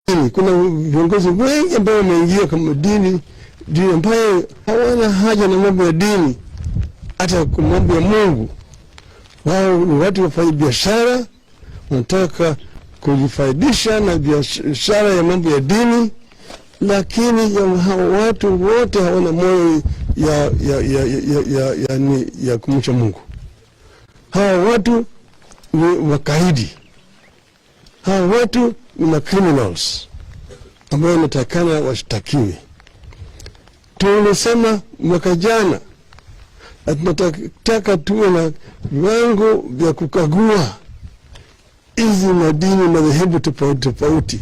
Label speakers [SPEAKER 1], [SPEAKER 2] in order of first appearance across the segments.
[SPEAKER 1] Kuna viongozi wengi ambao wameingia kama dini ambayo hawana haja na mambo ya dini, hata kwa mambo ya Mungu. Wao ni watu wafanya biashara, wanataka kujifaidisha na biashara ya mambo ya dini, lakini hao watu wote hawana moyo ya kumcha Mungu. Hawa watu ni wakaidi, hawa watu ni macriminals ambayo wanatakana washtakiwe. Tulisema mwaka jana na tunataka tuwe na viwango vya kukagua hizi madini, madhehebu tofauti tofauti,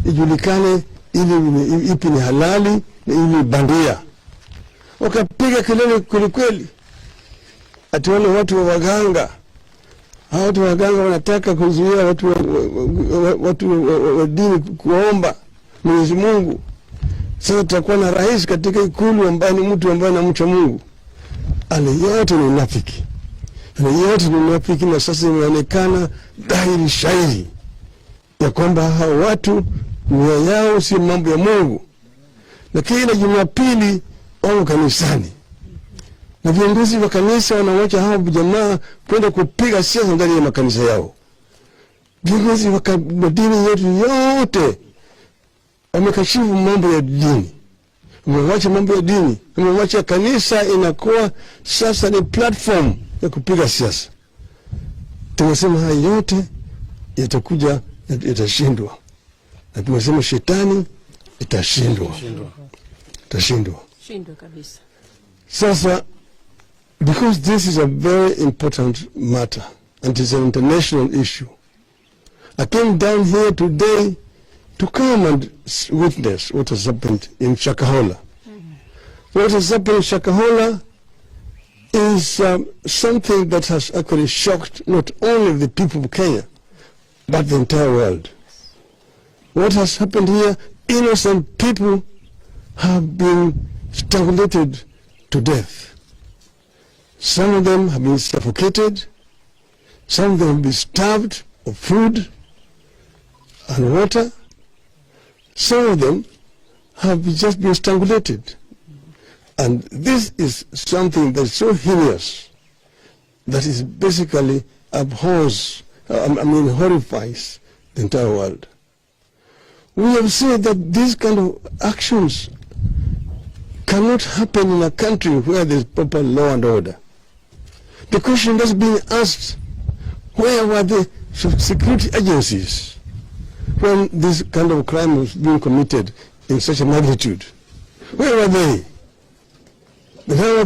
[SPEAKER 1] ijulikane ili ipi ni halali na ili bandia. Wakapiga kelele kwelikweli, ati wale watu wa waganga, hao watu wa waganga wanataka kuzuia watu wa dini kuomba Mwenyezi Mungu. Sasa tutakuwa na rais katika Ikulu ambaye ni mtu ambaye anamcha Mungu. Ale yote ni unafiki, ale yote ni unafiki, na sasa imeonekana dhahiri shairi ya kwamba hao watu nia yao sio mambo ya Mungu, na kila Jumapili wao kanisani na viongozi wa kanisa wanawacha hao jamaa kwenda kupiga siasa ndani ya makanisa yao. Viongozi wa dini yetu yote wamekashifu mambo ya dini, wamewacha mambo ya dini, wamewacha kanisa inakuwa sasa ni platform ya kupiga siasa. Tumesema haya yote yatakuja, yatashindwa, na tumesema shetani itashindwa, itashindwa.
[SPEAKER 2] Shindwa kabisa.
[SPEAKER 1] Sasa, because this is a very important matter and it's an international issue, I came down here today to come and witness what has happened in Shakahola. What has happened in Shakahola is something that has actually shocked not only the people of Kenya, but the entire world. What has happened here, innocent people have been strangulated to death. Some of them have been suffocated, some of them have been starved of food and water, some of them have just been strangulated. And this is something that's so heinous that is basically abhors, I mean horrifies the entire world. We have said that these kind of actions cannot happen in a country where there's proper law and order. The question that's being asked, where were the security agencies when this kind of crime was being committed in such a magnitude? Where were they? The